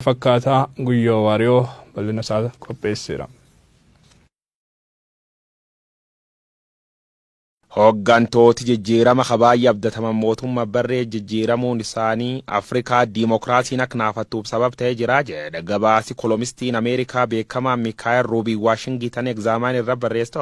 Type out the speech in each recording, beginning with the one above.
Fakkaataa Guyyoo Waariyoo bal'ina isaa qopheesseera. Hooggantooti jijjiirama ka baay'ee abdataman mootummaa barree jijjiiramuun isaanii Afrikaa diimokiraasiin akka naafattuuf sabab ta'ee jira jedha gabaasi kolomistiin Ameerikaa beekamaa Mikaayel Ruubii Waashingitan Egzaamaan irra barreessu.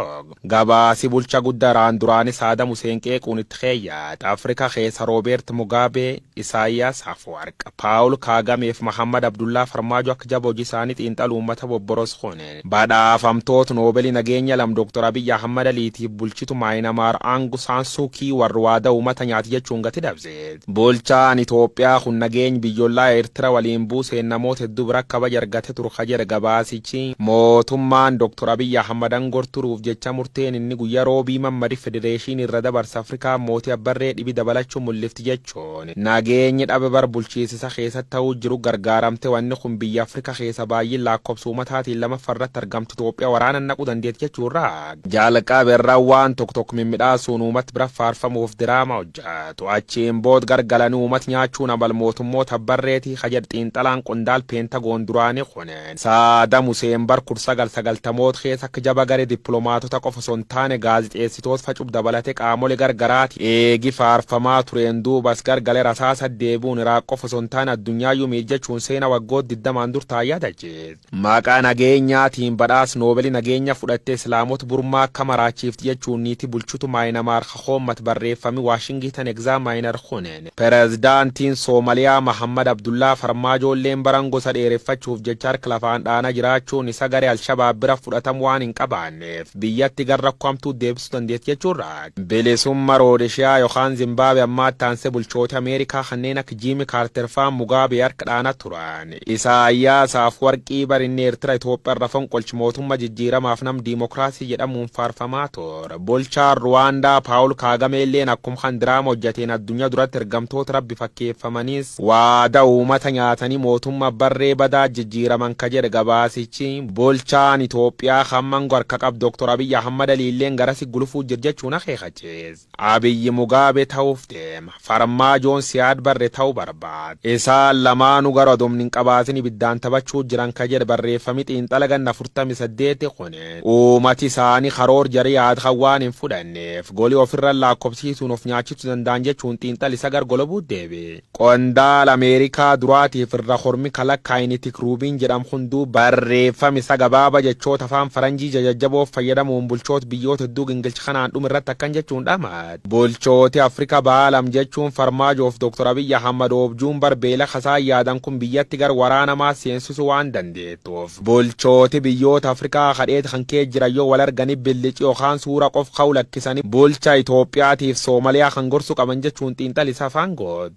Gabaasi bulcha guddaa Iraan duraanii Saadam Huseen qeequun itti keeyyaate Afrikaa keessa Roobeert Mugaabee, Isaayyaas Afwarq, Paawul Kaagameef Mahammad Abdullaa Farmaajo akka jaba hojii isaanii xiinxaluu uummata bobboros kun badhaafamtoota Noobeelii nageenya lam Dr. Abiyyi Ahmad Aliitiif bulchitu Maayinamaar Aung San Suu Kyi warri waada uummata nyaati jechuun gati dabse. Bulchaan Itoophiyaa kun nageenya biyyoolaa Eertira waliin buuseen namoota hedduu bira kabaja argate turu ka jedhe gabaasichi, mootummaan Dr. Abiyyi Ahmad aangoo turuuf jecha murteen inni guyyaa roobii mammadi federeeshinii irra dabarsa Afrikaa mootii abbarree dhibi dabalachuu mul'ifti jechuun nageenyi dhabe bar bulchiisisa keessatti ta'uu jiru gargaaramte wanni kun biyya Afrikaa keessa baay'een lakkoofsa uummataatiin lammaffaa irratti argamtu Itoophiyaa waraana naquu dandeetti jechuurraa jalqabe irraa waan tokko tokko mimmiidhaasuun uummata bira faarfamuuf diraama hojjetu. Achiin bood gargalanii uummata nyaachuun amal mootummoota barreetii kajedh xiinxalaan qondaal Peentagoon duraanii kun Saadam Huseen bar 1990moota keessa akka jaba garee dippiloomaatota qofa osoo hin taane gaazixeessitoota facuuf dabalate qaamolee gargaraati eegi faarfamaa tureen duubas gargalee rasaasa deebi'uun Iraaq qofa osoo hin taane addunyaayuu miidhachuun seenaa waggoota 20n dur taayyaa dachees. Maqaa nageenyaatiin badhaas Noobeelii nageenya fudhatte Islaamota Burmaa akka maraachiifti jechuun niitii bulchitu Maayinamaar Hoommat barreeffami Waashingitan Egzaamaayiner kunin. Pireezidaantiin Soomaliyaa Mahammad Abdullaa Farmaajoolleen baran gosa dheereffachuuf jecha harka lafaan dhaana jiraachuun isa garee Alshabaab bira fudhatamu waan hin qabaanneef biyyatti gara rakkoo hamtuu deebisuu dandeetti jechuurraa. Bilisummaa Roodeshiyaa yookaan Zimbaabe ammaatti aansee bulchoota Ameerikaa kanneen akka Jiimi Kaarter fa'aa Mugaabee harka dhaana turan. Isaayyaas Afwarqii bar inni Eertira Itoophiyaa irra fonqolchi mootummaa jijjiiramaaf nam diimokiraasii jedhamuun faarfamaa ture. Bulchaan Ruwaandaa Paawul Kaagamee illeen akkuma kan diraama hojjeteen addunyaa duratti ergamtoota rabbi fakkeeffamanis waada uummata nyaatanii mootummaa barree badaa jijjiiraman ka jedhe gabaasichi, bulchaan Itoophiyaa hamman harka qabu Dr. Abiyyi Ahmad Aliilleen garasi gulufuu jir jechuun akeekachiise. Abiyyi Mugaabee ta'uuf deema. Farmaajoon Siyaad Barre ta'uu barbaada. Isaan lamaanuu garuu adoomni hin qabaatin ibiddaan taphachuu jiran ka jedhe barreeffami xiinxala ganna 48 kun uummati isaanii karoor jarii yaad kan waan hin fudhanneef golii ofirra lakkoofsiisuun of nyaachisuu danda'an jechuun xiinxalli isa gar golobuu deebi. Qondaala Ameerikaa duraatiif irra hormi kalakkaayinitik Ruubiin jedhamu hunduu barreeffami isa gabaaba jechoota afaan faranjii jajajjaboof fayyadamuun bulchoota biyyoota hedduu gingilcha kanaan dhuma irratti akkan jechuun dhamaat. Bulchooti Afrikaa baalam jechuun Farmaajoof Dr. Abiyyi Ahmad oobjuun bar beela kasaan yaadan kun biyyatti gar waraanamaa seensisuu waan dandeettuuf. Bulchooti biyyoota Afrikaa kadheet kan kee jiran yoo wal arganii billici yookaan suura qof ka'u lakkisanii bulcha Itoophiyaatiif Soomaliyaa kan gorsu qaban jechuun xiinxalli isa afaan goot.